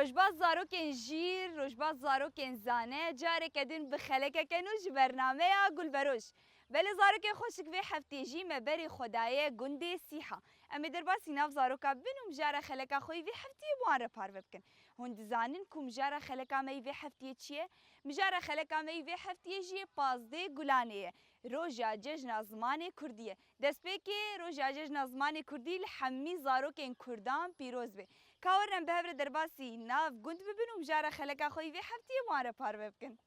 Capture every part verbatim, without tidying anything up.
Rojbaş zarokên jîr, rojbaş zarokên zane, careke din bi xelekeke nû ji bernameya Gulberoj. Belê zarokên xweşik vê heftê jî me berê xwe daye gundê Sîha. Em ê derbasî nav zaroka bibin û mijara xeleka xwe yî vê heftiyê bi wan re parve bikin. Hûn dizanin ku mijara xeleka me yî vê heftiyê çi ye? Mijara xeleka me yî vê heftiyê jî yê pazdeh Gulanê ye. Roja cejna zimanê kurdî ye. Destpêkê roja cejna zimanê kurdî li hemî zarokên kurdan pîroz be. Ka werin em bi hev re derbasî nav gund bibin û mijara xeleka xwe yî vê heftiyê wan re parve bikin.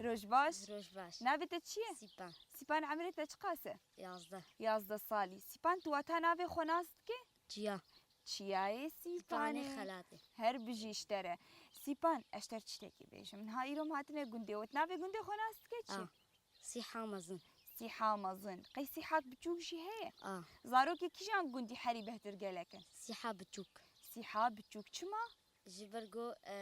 Roj baş. Roj baş. Navê te çi ye? Sîpan. Sîpan, emrê te çiqas e? Yazdeh. Yazdeh salî. Sîpan, tu wata navê xwe nas dikî? Çiya. Çiyayê Sîpanê. Sîpanê Xelatê. Her bijî ji te re. Sîpan, ez ji te re tiştekî bêjim. Niha îro em hatine gundê we. Tu navê gundê xwe nas dikî çi? A. Sîha mezin. Sîha mezin. Qey sîhak biçûk jî heye? A. Zarokê kîjan gundî herî behtir gelek in? Sîha biçûk. Sîha biçûk. Çima? Ji ber ku, e,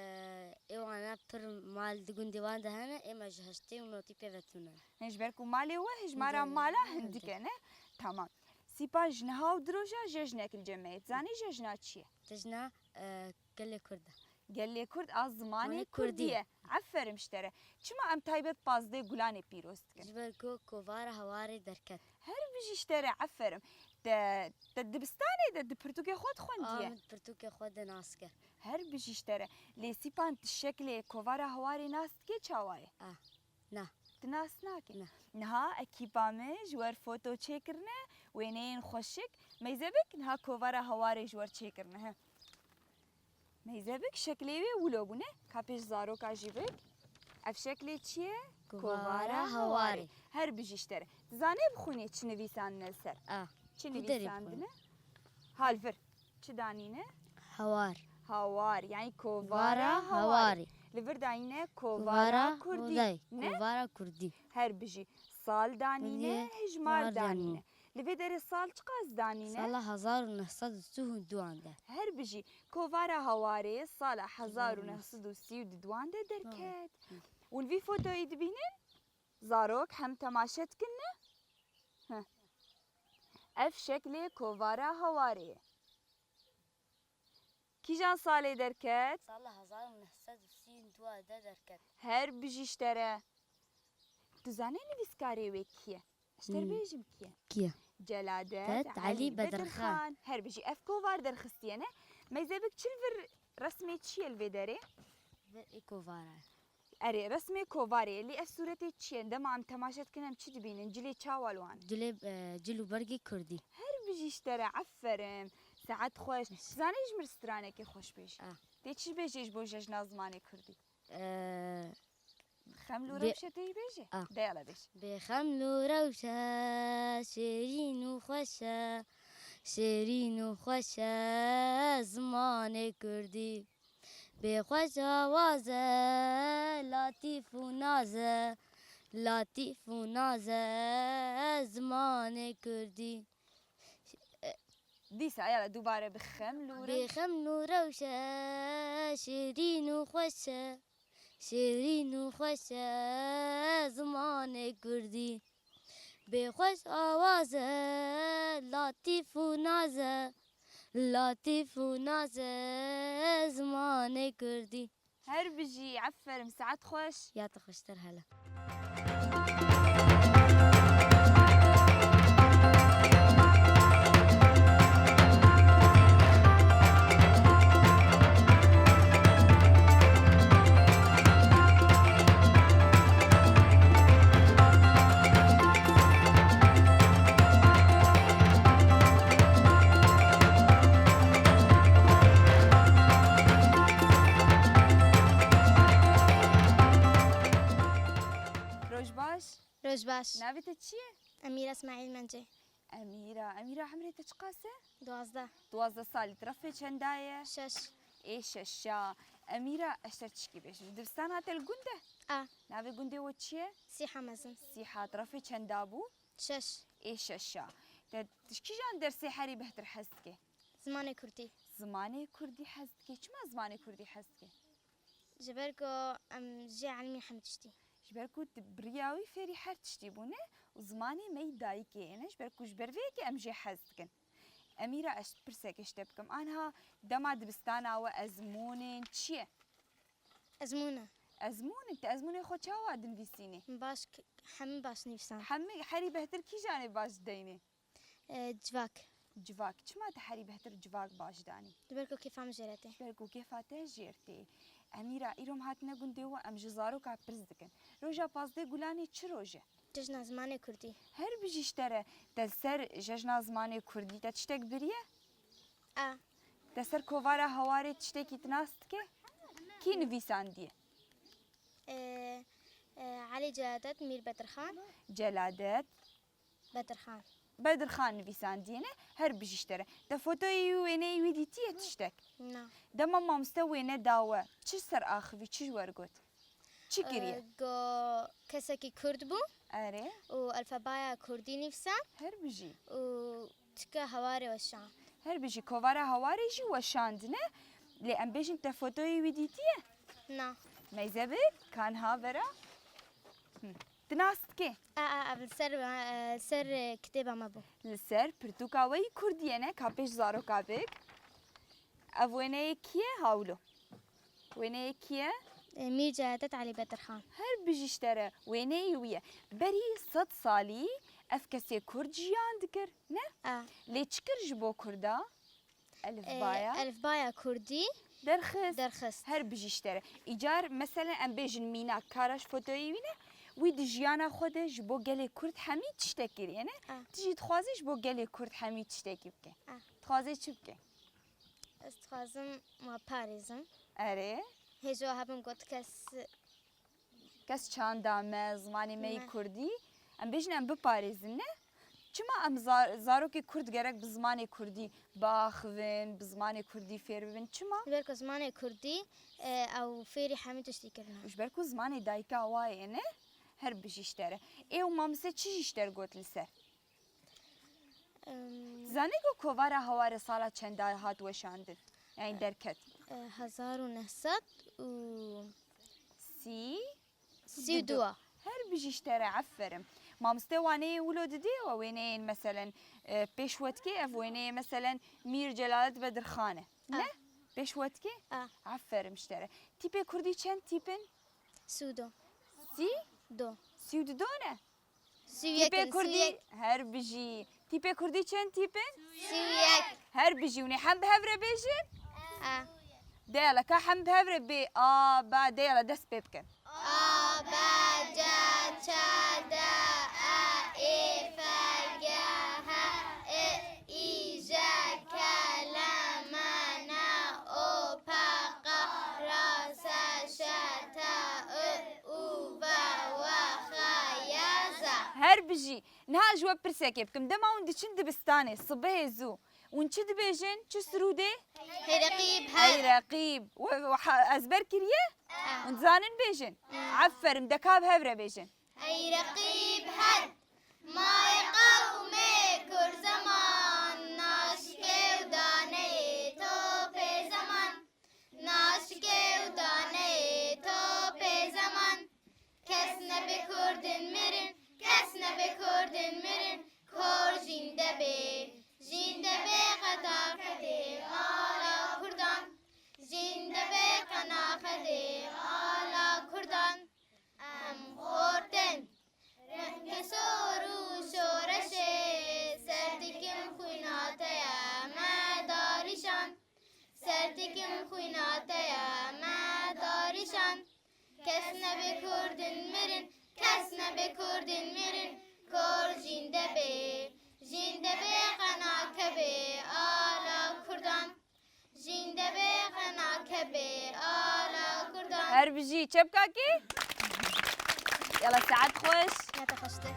ê wana pir mal di gundê wan de hene, ê me ji heştê û notî pê ve tune. Hin ji ber ku malê we hijmara mala hindik e, ne? Tamam. Sîpan, ji niha û di roja jejnek li cem me ye. Dizanî jejna çi ye? Jejna, e, gelê Kurd e. Gelê Kurd a zimanê Kurdî ye. Aferin ji te re. Çima em taybet pazdeh Gulanê pîroz dikin? Ji ber ku kovara hewarê derket. Her bijî ji te re, aferin. Te, te dibistanê de di pirtûkê xwe dixwendiye? A, min pirtûkê xwe de nas kir. Her bijî ji te re. Lê Sîpan, tu şeklê kovara hewarê nas dikê çawa ye? A, na. Tu nas nakî? Na. Niha ekîpa min ji wer foto çêkirine, wêneyên xweşik. Meyzebik, niha kovara hewarê ji wer çêkirine. He. Meyzebik, şeklê wê wilo bûne. Ka pêş zaroka jî bik. Ev şeklê çi ye? Kovara hewarê. Her bijî ji te re. Dizanê bi xwînê çi nivîsandine li ser? A. Çi nivîsandine? Hal vir. Çi danîne? Hawar. Hawar, yanî kovara hewarê. Li vir danîne kovara kurdî. Ne? Kovara kurdî. Her bijî. Sal danîne, hijmar danîne. Li vê derê sal çiqas danîne? Sala hezar û neh sed û sî û duan de. Her bijî. Kovara Hawarê sala hezar û neh sed û sî û duan de derket. Hûn vî fotoyî dibînin? Zarok hem temaşe dikin, ne? Heh. Ev şeklê kovara Hawarê ye. Kîjan salê derket? Sala hezar û neh sed û sî û dua de derket. Her bijî ji te re. Tu zanî nivîskarê wê kî ye? Ez ji te re bêjim kî ye? Kî ye? Celadet Elî Bedirxan. Her bijî. Ev kovar derxistiye, ne? Meyzebik, çi li vir resmê çi ye li vê derê? Vir ê kovara. Erê, resmê kovarê ye. Lê ev sûretê çi ye? Dema em temaşe dikin, em çi dibînin? Cilê çawa li wan? Cilê, e, cil û bergê kurdî. Her bijî ji te re, aferin. Saet xweş. Zanî ji min stranekê xweş bêjî. Ah. Tê çi bêjî ji bo jejna zimanê kurdî? E, Xem lû rewşe tê jî bêjî. Ah. De yala bêj. Bê xem lû rewşe, şêrîn û xweş e, şêrîn û xweş e zimanê kurdî. Bê xweş awaz e, latîf û naz e, latîf û naz e zimanê kurdî. Dîsa yala dubare bi xem lû re. Bê xem lû rewşe, şêrîn û xweş e, şêrîn û xweş e zimanê kurdî. Bê xweş awaz e, latîf û naz e, latîf û naz e zimanê kurdî. Her bijî, aferin, saet xweş. Ya tu xweştir hele. Roj baş. Roj baş. Navê te çi ye? Emîra Îsmaîl Mencê. Emîra, Emîra, emrê te çiqas e? Duwazdeh. Duwazdeh salî, tu refê çenda ye? Şeş. Ê şeşa. Emîra, ez te tişkî bêjim. Dibistan hate li gund e? A. Navê gundê we çi ye? Sîha Mezin. Sîha, tu refê çenda bû? Şeş. Ê şeşa. Te ji kîjan dersê herî behtir hez dike? Zimanê kurdî. Zimanê kurdî hez dike. Çima zimanê kurdî hez dike? Ji ber ku em jê elmî hemî tiştî. Ji ber ku tu bi riya wî fêrî her tiştî bûne û zimanê me yî dayikê ye, ne? Ji ber ku ji ber vê yekê em jê hez dikin. Emîra, ez pirsekê ji te bikim. Aniha dema dibistana we ezmûnên çi ye? Ezmûne. Ezmûnê, tu ezmûnê xwe çawa dinivîsînî? Baş k-, hemî baş nivîsan. Hemî herî behtir kîjanê baş dideynê? E, civak. Civak. Çima tu herî behtir civak baş danî? Ji ber ku kêfa min jêr tê. Ji ber ku kêfa te jêr tê. Emîra, îro em hatine gundê we, em ji zaroka pirs dikin. Roja pazdeh Gulanê çi roj e? Cejna zimanê kurdî. Her bijî ji te re. Te li ser Cejna Zimanê Kurdî te tiştek biriye? A. Te ser kovara Hawarê tiştekî tu nas dike? Kî nivîsandiye? E, e, Elî Celadet, Mîr Bedirxan. Celadet. Bedirxan. Bedirxan nivîsandiye, ne? Her bijî ji te re. Te fotoyê wî, wêneyê wî dîtiye tiştek? Na. Dema mamoste wêne da we, çi ser axivî, çi ji we re got? Çi kiriye? E, go kesekî kurd bû. Erê. Û alfabaya kurdî nivîsand. Her bijî. Û çike Hawarê weşand. Her bijî, kovara Hawarê jî weşandine. Lê em bêjin te fotoyê wî dîtiye? Na. Meyze bik, ka niha vera. Hı. Tu nas dikê? A, a, ev li ser, e, ser, e, kitêba me bû. Li ser pirtûka we yî kurdî ye, ne? Ka pêş zaroka bik. Ev wêneyê kî ye? Hawlo. Wêneyê kî ye? E, Mîr Celadet Elî Bedirxan. Her bijî ji te re, wêneyê wî ye. Berî sed salî ev kesê kurd jiyan dikir, ne? A. Lê çi kir ji bo kurda? Elifbaya? E, elifbaya kurdî derxist. Derxist. Her bijî ji te re. Îcar, meselen, em bêjin mînak, kara ji fotoyê wî ne, wî di jiyana xwe de ji bo gelê kurd hemî tiştek kiriye, ne? A. Tu jî dixwazî ji bo gelê kurd hemî tiştekî bike. A. Dixwazî çi bike? Ez dixwazim me parêzim. Erê. Hêjo hebim got kes. Kes çanda me, zimanê me yî kurdî. Em bêjin em biparêzin, ne? Çima em za-, zarokê kurd gerek bi zimanê kurdî biaxivin, bi zimanê kurdî fêr bibin? Çima? Ji ber ku zimanê kurdî, e, ew fêrî hemî tiştî kirine. Û ji ber ku zimanê dayika wa ye, ne? Her bijî ji te re. Ê û mamoste çi jî ji te re got li ser? Em, Zanî ku kovara Hawarê sala çenda hat weşandin? Yani derket. E, hezar û neh sed û sî, sî û du. Her bijî ji te re, aferin. Mamoste waneyên wilo didê we wêneyên meselen, e, pêşwetkê ev wêneyê meselen Mîr Celadet Bedirxan e. Ne? Pêşwetkê? A. Aferin ji te re. Tîpê kurdî çend tîp in? Sî û du. Sî? Du. Sî û du ne? Sî û yek in, sî û yek. Tîpê kurdî, her bijî. Tîpê kurdî çend tîp in? Sî û yek. Her bijî, hûn ê hem bi hev re bêjin? A. De yala, ka hem bi hev re bê, a, ba, de yala, dest pê bikin. A, B, C, Ç, D, E, Î, F, G, H, I, J, K, L, M, N, O, P, Q, R, S, Ş, T, Ü, U, V, W, X, Y, Z. Her bijî. Niha ji we pirsekê bikim. Dema hûn diçin dibistanê, sibehê zû, hûn çi dibêjin? Çi sirûdê? Hey reqîb, hey. Hey reqîb. We, we ha-, ezber kiriye? Hûn dizanin bêjin? Aferin, de ka bi hev re bêjin. Ey reqîb her, may qewmê kurzeman, naşikê û daneyê topê zeman, naşikê û daneyê topê zeman. Kes nebe kurdin mirin, kes nebe kurdin mirin, kor jînde bê, jînde bê qeda kedê ala kurdan, jînde bê qena kedê ala kurdan. Em xortin. Rengê sor û şoreşê ser dikim xwîna te ye me darîşan. Ser dikim xwîna te ye me darîşan. Kes nebe kurdin mirin, kes nebe kurdin mirin. Kor jînde bê, jînde bê qenake bê ala kurdan. Jînde bê qenake bê ala kurdan. Her bijî çepkakî. Yala saet xweş. Ya te xweştir.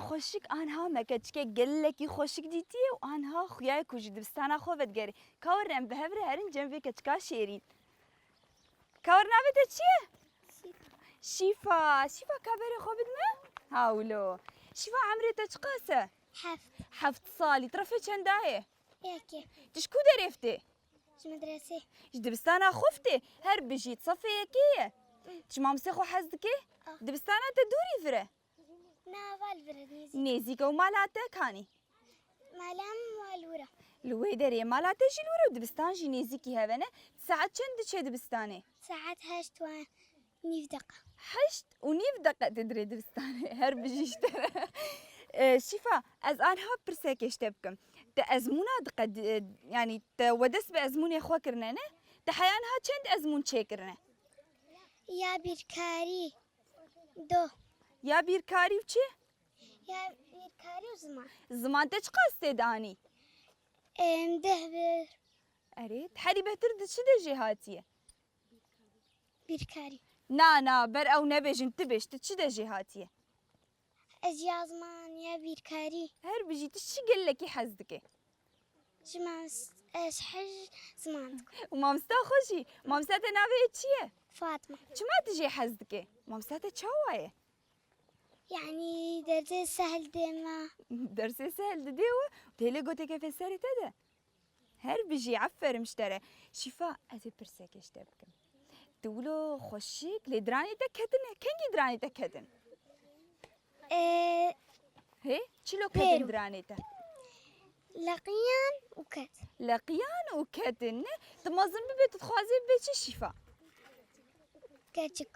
Xweşik anha me keçikê gelekî xweşik dîtiye û anha xuya ye ku ji dibistana xwe vedigerê. Ka werin em bi hev re herin cem vê keçika şêrîn. Ka werin navê te çi ye? Şîfa. Şîfa, ka berê xwe bidime? Ha wilo. Şîfa, emrê te çiqas e? Heft. Heft salî. Tirefê çenda ye? Yekê. Tu ji ku derê ftê? Ji medresê. Ji dibistana xwe ftê? Her bijî, sefê yekê ye. Tu ji mamostê xwe hez dikê? Ah. Dibistana te dûrî vir e? Na, va li vir e, nêzîk. Nêzîk e û mala te kanî? Mala min wa li wir e. Li wê derê ye. Mala te jî li wir e û dibistan jî nêzîkî hev e ne? Saet çend diçe dibistanê? Saet heşt wa nîv deqa. Heşt û nîv deqa te dirê dibistanê. Her bijî ji te re. E, Şîfa, ez anha pirsekê ji te bikim. Te ezmûna diqe-, di-, e, yanî te we dest bi ezmûnê xwe kirine ne? Te heya niha çend ezmûn çêkirine? Ya bîrkarî. Do. Ya bîrkarî û çi? Ya bîrkarî û ziman. Ziman te çiqas tê de anî? Em, deh bir. Erê, herî bêhtir di çi de jê hatiye? Bîrkarî. Na, na, ber ew nebêjin, tu bêj, tu çi de jê hatiye? Ez ya ziman, ya bîrkarî. Her bijî, tu çi gelekî hez dike? Ji mamost-, ez hej ziman dikim. Û mamosta xwe jî. Mamosta te navê wê çi ye? Fatma. Çima tu jê hez dike? Mamosta te çawa ye? Yanî dersê sehl dê me. Dersê sehl didê we? Tê lê gotê kefê serê te de? Her bijî, aferin ji te re. Şîfa, ez ê pirsekê ji te bikim. Tu wilo xweşik, lê diranê te ketine. Kengî diranê te ketin? Ee, Hê? Çilo ketin Pêro. Diranê te? Leqiyan û ket. Leqiyan û ketin, ne? Tu mezin bibê, tu dixwazî bibê çi Şîfa? Keçik.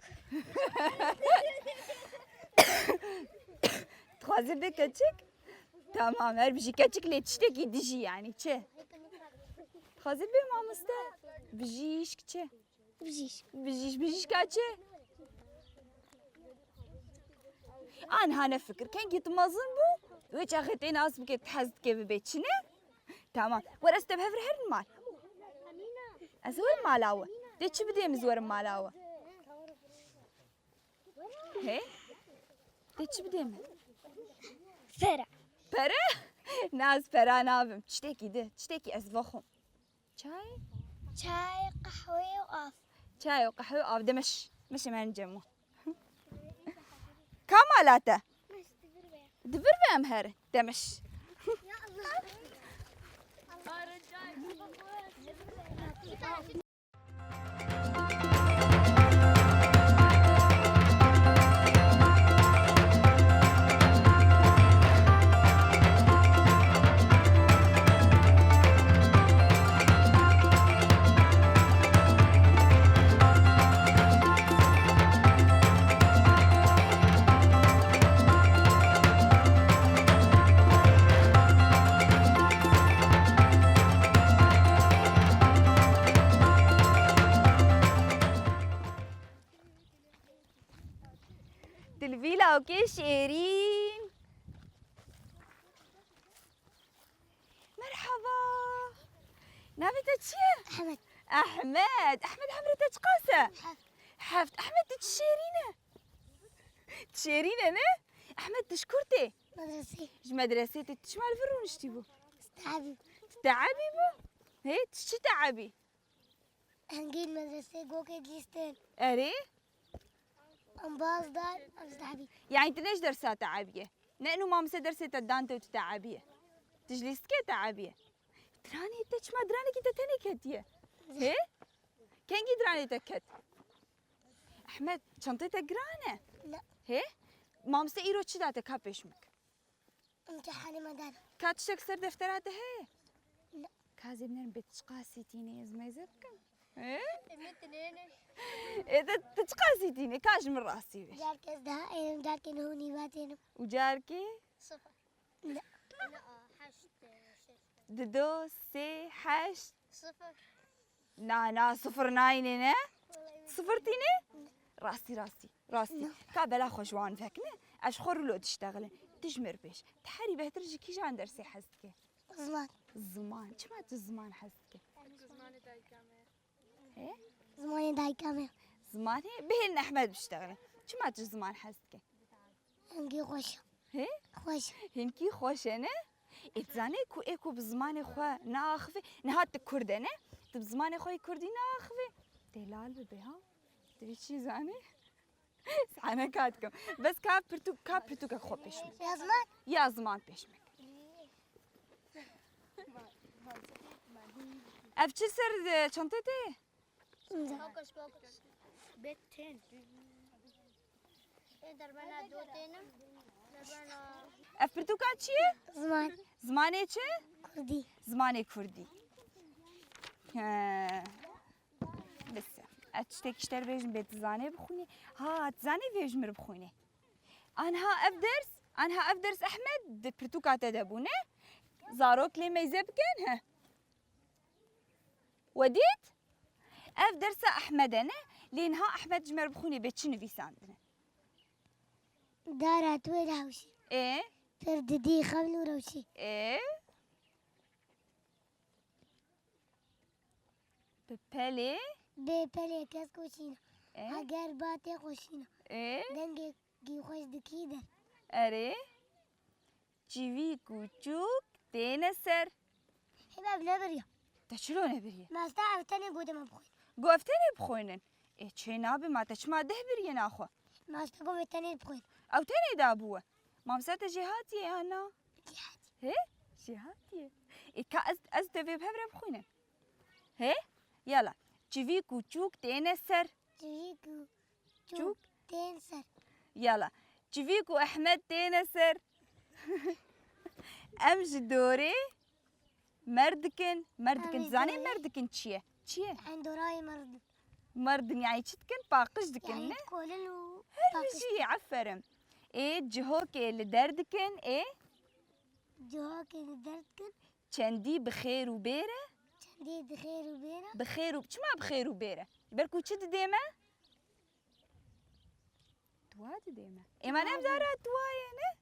Dixwazî bê keçik? Tamam, her bijî keçik lê tiştekî dijî yanî çi? Dixwazî bê mamoste? Bijîşk çi? Bijîşk. Bijîş, bijîşka çi? Anha ne fikir. Kengî tu mezin bû, wê çaxê tê nas bike, tu hez dike bibê çi ne? Tamam. Were ez te bi hev re herin mal. Ez werim mala we. Tê çi bidê min, ez werim mala we. He? Tê çi bidê min? Pere. Pere? Na, ez pera nabim. Tiştekî di. Tiştekî ez vexwim. Çay? Çay, qehweyê û av. Çay û qehwe û av. De meş. Meş em herin cem wan. Ka mala te? Meş di vir ve. Di vir ve em herin. De meş. Ya Allah. Dilvî lawkê şêrîn. Merhaba. Navê te çi ye? Ehmed. Ehmed. Ehmed, emrê te çiqas e? Heft. Heft. Ehmed, tu çi şêrîn e. Tu şêrîn e, ne? Ehmed, tu ji kur tê? Medresê. Ji medresê tê. Tu çima li vir rûniştî bû? Teabî. Tu teabî bû? Hê, tu çi teabî? Hingî medresê gokê dilîstin. Erê? Em baz dar, em ji teabî. Yani tu ne ji dersa teabî ye? Ne inu mamose dersê te dan te û tu teabî ye? Tu ji lîstikê teabî ye? Diranê te çima diranekî te tenê ketiye? He? Kengî diranê te ket? Ehmed, çantê te giran e? Ne. He? Mamose îro çi da te ka pêş min? Îmtîhanê me dan. Ka tiştek ser deftera te heye? Ne. Ka zê binerim bê tu çiqasî tînê ez mêze bikim? He? Ê te, tu çiqasî tînê? Ka ji min rastî bê. Carkê ez daha ênim, carkê neh û nîva tênim. Û carkê? Sifir. Ne. Ne, a, heşt, e, şeş. Dido, sê, heşt. Sifir. Na, na, sifir nayne ne? Sifir tîne? Rastî, rastî, rastî. Na. Ka bela xwe ji wan vekine, ez ji xwe rilo diştexilin. Tu ji mir bêj. Tu herî behtir ji kîjan dersê hez dike? Ziman. Ziman. Çima tu ziman hez dike? He? Zimanê dayika me. Zimanê? Bihêlin Ehmed biştexile. Çima tu ji ziman hez dike? Hingî xweş e. Hê? Xweş. Hinkî xweş e, ne? Ê, dizanê ku ê ku bi zimanê xwe naaxive, niha tu Kurd e, ne? Tu bi zimanê xwe yê Kurdî naaxive. Tê lal bibe, ha? Tu vî çî zanî? Sehne kat kim. Bes ka pirtûk, ka pirtûkek xwe pêş min. Ya ziman? Ya ziman pêş min. Ev çi ser, e, çantê te ye? Fokus, fokus. Betin. Ê derbena dotênim. Derbena Ev pirtûka çi ye? Ziman. Zimanê çi? Kurdî. Zimanê Kurdî. He. Bes. Ez tiştek ji te re bêjim bê tu zanê bixwînî. Ha, tu zanê vê ji min re bixwînî. Anha ev ders, anha ev ders Ehmed di pirtûka te de bû, ne? Zarok lê meyze bikin, he. We dît? Ev dersa Ehmed e, ne? Lê niha Ehmed ji me re bixwînê bê çi nivîsandine? Dara tu wê rewşî. Ê? Pir didî xewn û rewşî. Ê? Bi pelê? Bê pelê kes koşîna. Ê? Heger ba tê koşîna. Ê? Dengê Gî xweş dikî der. Erê. Çivîk û çûk têne ser. Hê, me ev nebiriye. Te çilo nebiriye? Mamoste ev tenê gote me bixwîn. Got ev tenê bixwînin. Ê, çê nabe ma te çima deh biriye naxwe? Mamoste got vê tenê bixwîn. Ew tenê dabû we. Mamoste te jêhatiye ya na? Jêhatiye. Hê? Jêhatiye. Ê, ka ez, ez te vê bi hev re bixwînin. Hê? Yala. Çivîk û çûk têne ser. Çivîk û Çûk. Çûk tên ser. Yala. Çivîk û Ehmed têne ser. Em ji dorê merdikin. Merdikin. Em ji Zanê dorê merdikin çi ye? Çi ye? Em dorayê merdin. Merdin yani çi dikin? Paqij dikin, yani ne? Kolin û Her paqij. Bijî, aferin. Ê, cihokê li der dikin, ê? Cihokê li der dikin. Çendî bi xêr û bêre? Çendî bi xêr û bêre? Bi xêr û, çima bi xêr û bêre? Ber ku çi didê me? Dua didê me. Ema ne em zara dua ye ne?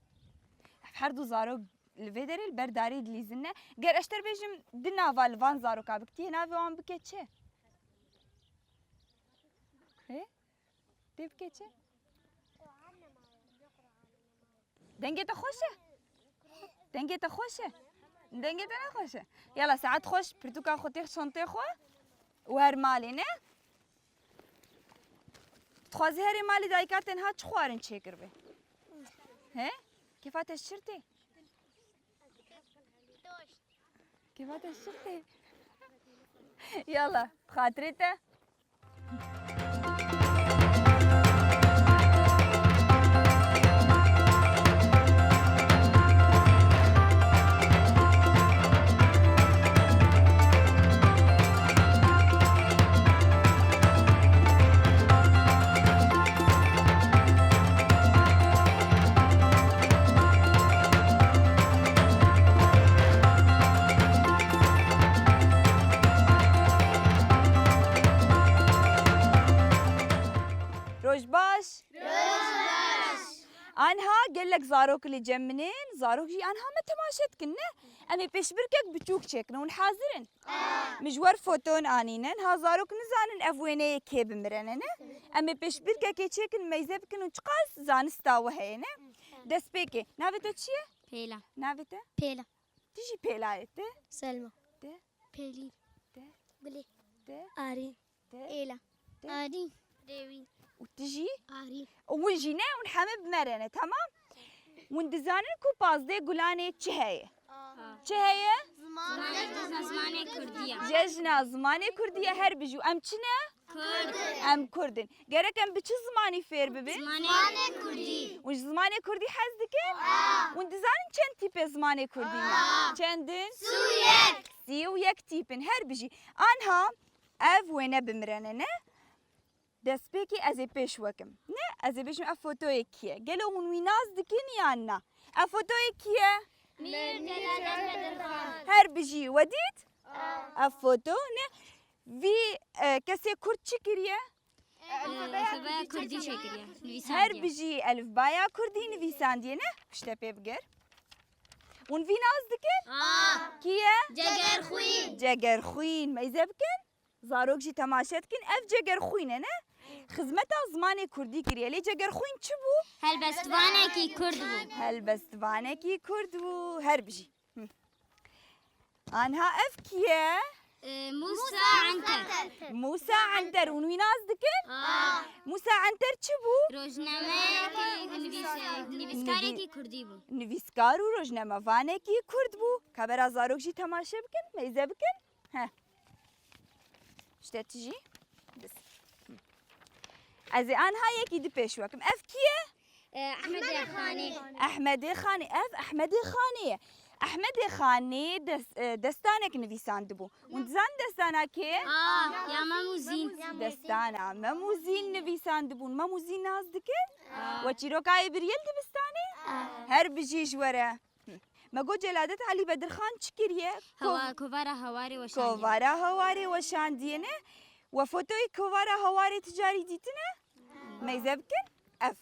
Ev her du zarok li vê derê li ber darê dilîzin ne. Ger ez ji te re bêjim di nava li van zaroka bikitiyê navê wan bike çi? Hê? Tê bike çi? Dengê te xweş e? Dengê te xweş e? Dengê te ne xweş e? Yala saet xweş, pirtûka xwe têx çantê xwe û her malê ne? Dixwazî herê malê dayika te niha çi xwarin çêkiribe? He? Kêfa te şir tê? Kêfa te şir tê? Yala, bi xatirê te. Roj baş. Roj baş. Anha gelek zarok li cem min in, zarok jî anha me temaşe dikin, ne? Em ê pêşbirkek biçûk çêkin, hûn hazir in? Min ji we re foton anîne, niha zarok nizanin ev wêneyê kê bi min re ne, ne? Em ê pêşbirkekê çêkin, meyze bikin û çiqas zanista we heye, ne? Destpêkê. Navê te çi ye? Pêla. Navê te? Pêla. Tu jî Pêlayê te? Selma. Te? Pêlî. Te? Gulê. Te? Arî. Te? Êla. Te? Arî. Rêwî. Û tu jî? Arî. Û hûn jî ne, hûn heme bi me re ne, temam? Hûn dizanin ku pazdeh Gulanê çi heye? Çi heye? Zimanê, zimanê Kurdî ye. Cejna zimanê Kurdî ye, her bijî. Û em çi ne? Kurd. Em Kurd in. Gerek em bi çi zimanî fêr bibin? Zimanê Kurdî. Hûn ji zimanê Kurdî hez dikin? Hûn dizanin çend tîpê zimanê Kurdî ne? Çend in? Sî û yek. Sî û yek tîp in. Her bijî. Anha ev wêne bi min re ne, ne? Destpêkê ez ê pêş we kim. Ne, ez ê bêjim ev fotoyê kî ye? Gelo hûn wî nas dikin yan na? Ev fotoyê kî ye? Mîr Celadet Bedirxan. Her bijî we dît? Ev foto ne? Vî, e, kesê Kurd çi kiriye? Elfbeya Kurdî çêkiriye, nivîsandiye. Her bijî elfbaya Kurdî nivîsandiye ne? Pişte pê bigir. Hûn vî nas dikin? A. Kî ye? Cegerxwîn. Cegerxwîn. Meyze bikin. Zarok jî temaşe dikin. Ev Cegerxwîn e ne? xizmeta zimanê kurdî kiriye. Lê Cegerxwîn çi bû? Helbestvanekî kurd bû. Helbestvanekî kurd bû. Her bijî. Hı. Anha ev kî ye? Ee, Musa Enter. Musa Enter. Hûn wî nas dikin? Aa. Musa Enter çi bû? Rojnameyekî nivîs-, nivîskarekî kurdî bû. Nivîskar û rojnamevanekî kurd bû. Ka bera zarok jî temaşe bikin, meyze bikin. Heh. İşte tijî. Biz. Ez ê anha yekî di pêş we kim. Ev kî ye? Ehmedê Xanî. Ehmedê Xanî. Ev Ehmedê Xanî ye. Ehmedê Xanî des-, e, destanek nivîsandibû. Hûn dizan destana kê? Aa, ya Mem û Zîn. Destana Mem û Zîn nivîsandibûn. Mem û Zîn nas dikin? Aa. We çîroka wê biriye li dibistanê? Aa. Her bijî ji we re. Hı. Me got Celadet Elî Bedirxan çi kiriye? Hewa-, Ko-, kovara Hewarê weşandiye. Kovara Hewarê weşandiye ne? We fotoyê kovara Hewarê ti carî dîtine? Meyze bikin. Ev.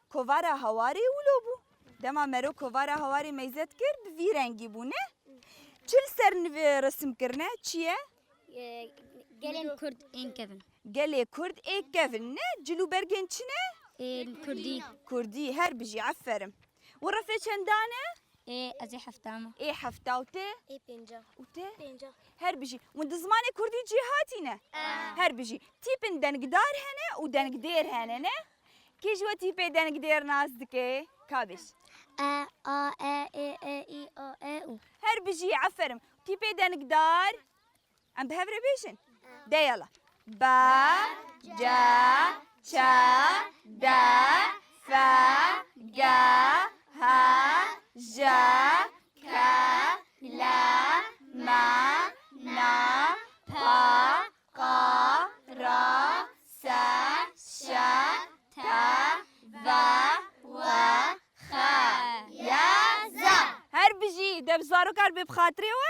Kovara Hewarê wilo bû. Dema mero kovara Hewarê meyze dikir, bi vî rengî bû, ne? Çi li ser nivê resim kirine? Çi ye? Ee, gelên Kurd ên kevin. Gelê Kurd ê kevin, ne? Cil û bergên çi ne? Ên Kurdî. Kurdî, her bijî, aferin. Û refê çendan e? Ê, ez ê hefta me. Ê hefta û tê? Ê pênca. Û tê? Pênca. Her bijî. Hûn di zimanê kurdî cî hatî ne? Her bijî. Tîpên dengdar hene û dengdêr hene, ne? Kê ji we tîpê dengdêr nas dike? Ka bêj. E, A, E, Ê, E, Î, O, E, Û. Her bijî, aferin. Tîpê dengdar. Em bi hev re bêjin. De yala. Ba, ca, ça, da, fa, ga, ha, ja, ka, la, ma, na, pa, qa, ra, sa, şa, ta, va, wa, xa, ya, za. Her bijî, de bi zarokan bê bi xatirê we.